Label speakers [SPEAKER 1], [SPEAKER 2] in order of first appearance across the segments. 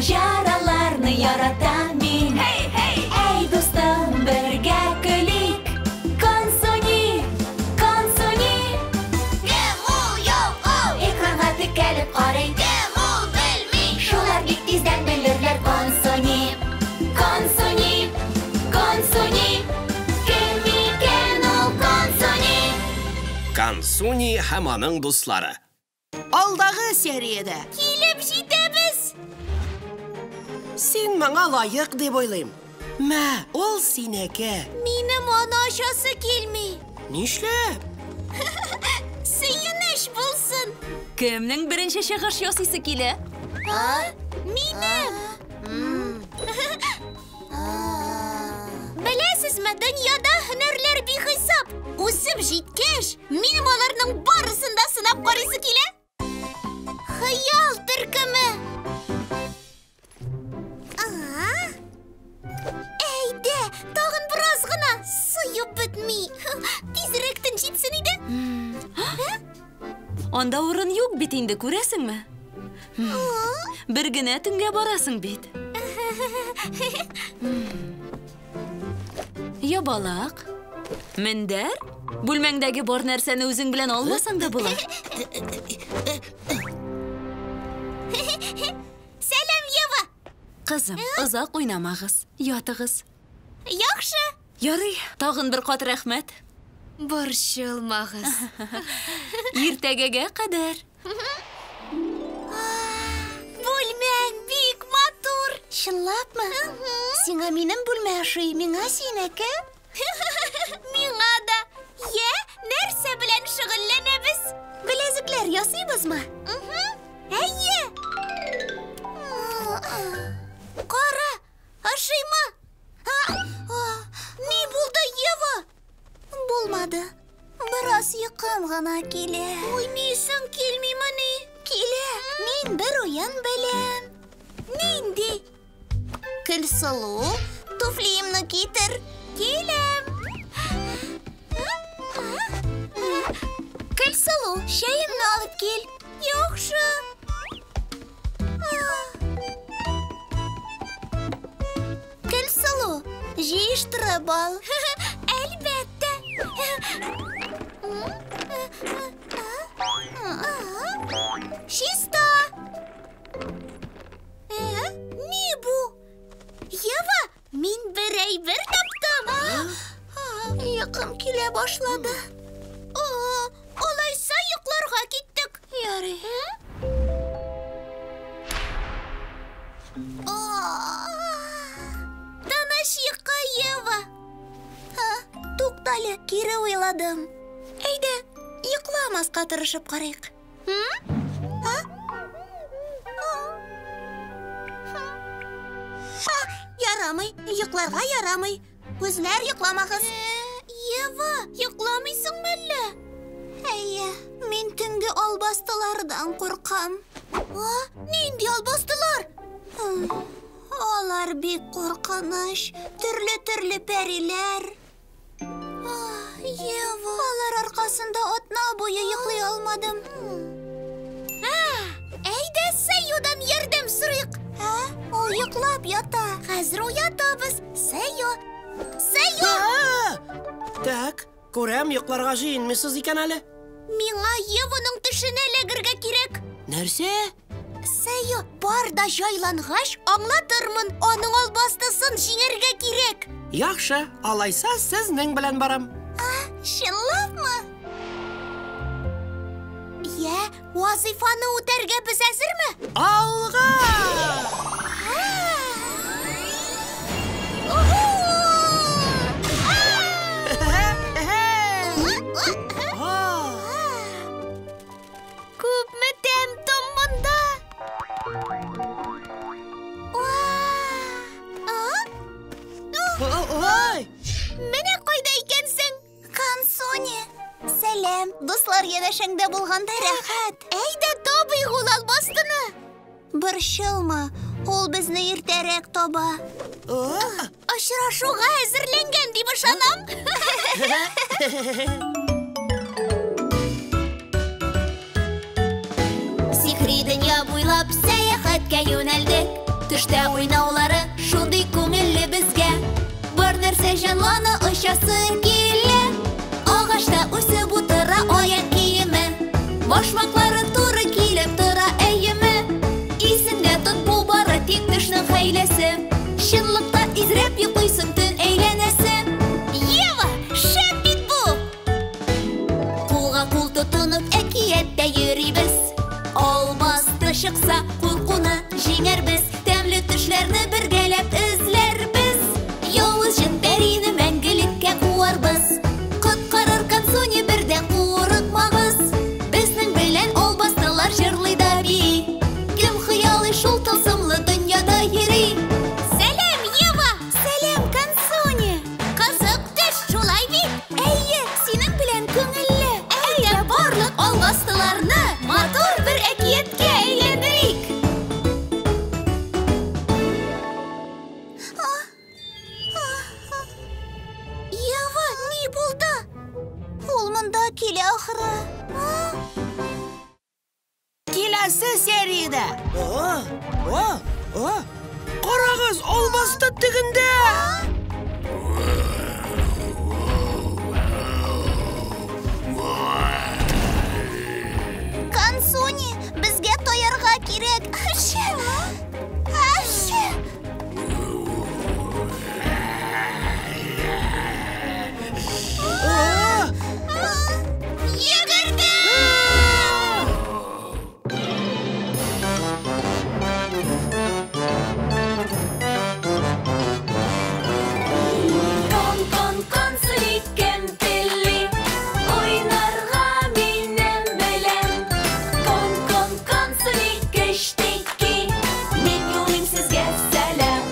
[SPEAKER 1] Маҗараларны яратам мин.
[SPEAKER 2] Hey, hey!
[SPEAKER 1] Әй, дустым, бергә көлик. Консуни, Консуни.
[SPEAKER 3] Кем ул, юк ул?
[SPEAKER 1] Экранга текәлеп карый.
[SPEAKER 3] Кем ул, белми.
[SPEAKER 1] Шулар бик тиздән белерләр. Консуни, Консуни, Консуни. Кем икән ул Консуни?
[SPEAKER 4] Консуни һәм аның дуслары.
[SPEAKER 5] Алдагы сериядә.
[SPEAKER 3] Килеп җитәбез.
[SPEAKER 5] Син моңа лаек дип уйлыйм. Мә, ул синеке.
[SPEAKER 3] Минем аны ачасы килми.
[SPEAKER 5] Нишләп?
[SPEAKER 3] Сөенеч булсын.
[SPEAKER 2] Кемнең беренче чыгыш ясыйсы килә?
[SPEAKER 3] А? Минем. Беләсезме, дөньяда һөнәрләр бихисап. Үсеп җиткәч, минем аларның барысын да сынап карыйсы килә. Хыял төркеме. Әйдә, тагын бераз гына. Сыеп бетми. Тизрәк төн җитсен иде.
[SPEAKER 2] Анда урын юк бит инде, күрәсеңме? Бер генә төнгә барасың бит. Ябалак, мендәр, бүлмәңдәге бар нәрсәне үзең белән алмасаң да була.
[SPEAKER 3] Сәлам, Ева.
[SPEAKER 2] Кызым, озак уйнамагыз, ятыгыз.
[SPEAKER 3] Яхшы.
[SPEAKER 2] Ярый, тагын бер кат рәхмәт.
[SPEAKER 6] Борчылмагыз.
[SPEAKER 2] Иртәгәгә кадәр.
[SPEAKER 3] Бүлмәң бик матур.
[SPEAKER 7] Чынлапмы? Сиңа минем бүлмә ошый, миңа синеке.
[SPEAKER 3] Миңа да. Йә, нәрсә белән шөгыльләнәбез?
[SPEAKER 7] Беләзекләр ясыйбызмы?
[SPEAKER 3] Әйе. Кара, ошыймы? Ни булды, Ева?
[SPEAKER 7] Булмады. Бераз йокым гына килә.
[SPEAKER 3] Уйныйсың килмимени?
[SPEAKER 7] Килә. Мин бер уен беләм.
[SPEAKER 3] Нинди?
[SPEAKER 7] Көлсылу, туфлиемны китер.
[SPEAKER 3] Киләм.
[SPEAKER 7] Көлсылу, чәемне алып кил.
[SPEAKER 3] Яхшы.
[SPEAKER 7] Көлсылу, җыештырып ал.
[SPEAKER 3] Әлбәттә. Чиста. Ни бу? Ева, мин бер әйбер таптым.
[SPEAKER 7] Йокым килә башлады.
[SPEAKER 3] Алайса йокларга киттек.
[SPEAKER 7] Ярый.
[SPEAKER 3] Тыныч йокы, Ева.
[SPEAKER 7] Туктале, кире уйладым. Әйдә, йокламаска тырышып карыйк. Ярамый, йокларга ярамый. Күзләр йокламагыз.
[SPEAKER 3] Ева, йокламыйсыңмы әллә?
[SPEAKER 7] Әйе, мин төнге албастылардан куркам.
[SPEAKER 3] Нинди албастылар?
[SPEAKER 7] Алар бик куркыныч, төрле-төрле пәриләр. Ева, алар аркасында атна буе йоклый алмадым.
[SPEAKER 3] Әйдә, Сэйодан ярдәм сорыйк.
[SPEAKER 7] Ул йоклап ята.
[SPEAKER 3] Хәзер уятабыз. Сэйо! Сэйо!
[SPEAKER 5] Так, күрәм, йокларга җыенмыйсыз икән әле.
[SPEAKER 3] Миңа Еваның төшенә эләгергә кирәк.
[SPEAKER 5] Нәрсә?
[SPEAKER 3] Сэйо, бар да җайлангач, аңлатырмын. Аның албастысын җиңәргә кирәк.
[SPEAKER 5] Яхшы, алайса сезнең белән барам.
[SPEAKER 3] Чынлапмы? Йә, вазыйфаны үтәргә без әзерме?
[SPEAKER 5] Алга!
[SPEAKER 3] Күпме тәм-том монда!
[SPEAKER 5] Ой!
[SPEAKER 3] Менә кайда икәнсең!
[SPEAKER 7] Консуни! Сәлам, дуслар янәшәңдә булганда рәхәт.
[SPEAKER 3] Әйдә, табыйк ул албастыны!
[SPEAKER 7] Борчылма, ул безне иртәрәк таба.
[SPEAKER 3] Очрашуга әзерләнгән дип ышанам.
[SPEAKER 7] Сихри дөнья буйлап сәяхәткә юнәлдек.
[SPEAKER 1] Төштә уйнаулары шундый күңелле безгә. Бар нәрсә җанлана, очасы килә. Агачта үсеп утыра аяк киеме. Башмаклары туры килеп тора, әйеме. Исеңдә тот, бу бары тик төшнең хәйләсе. Чынлыкта изрәп йоклыйсың төн әйләнәсе.
[SPEAKER 3] Ева, шәп бит бу!
[SPEAKER 1] Кулга кул тотынып әкияттә йөрибез. Албасты чыкса, куркуны җиңәрбез. Тәмле төшләрне бергәләп эзләрбез. Явыз җен-пәрине мәңгелеккә куарбыз. Коткарыр Консуни, бер дә курыкмагыз. Безнең белән албастылар җырлый да бии. Кем хыялый шул тылсымлы дөньяда йөри.
[SPEAKER 3] Сәлам, Ева! Сәлам, Консуни! Кызык төш, шулай бит? Әйе, синең белән күңелле. Әйдә, барлык албастыларны матур бер әкияткә әйләндерик. Ева, ни булды? Ул монда килә ахры.
[SPEAKER 5] Киләсе сериядә. О, о, о! Карагыз, албасты тегендә!
[SPEAKER 3] Консуни, безгә таярга кирәк. Әче! Әче! Йөгердем!
[SPEAKER 1] Кон, кон, Консуни, кем тели уйнарга минем белән? Кон, кон, Консуни, кечтеки, мин юлыйм сезгә сәлам.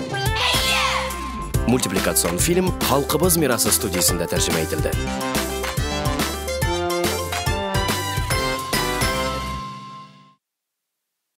[SPEAKER 4] Мультипликацион фильм Халкыбыз мирасы студиясендә тәрҗемә ителде.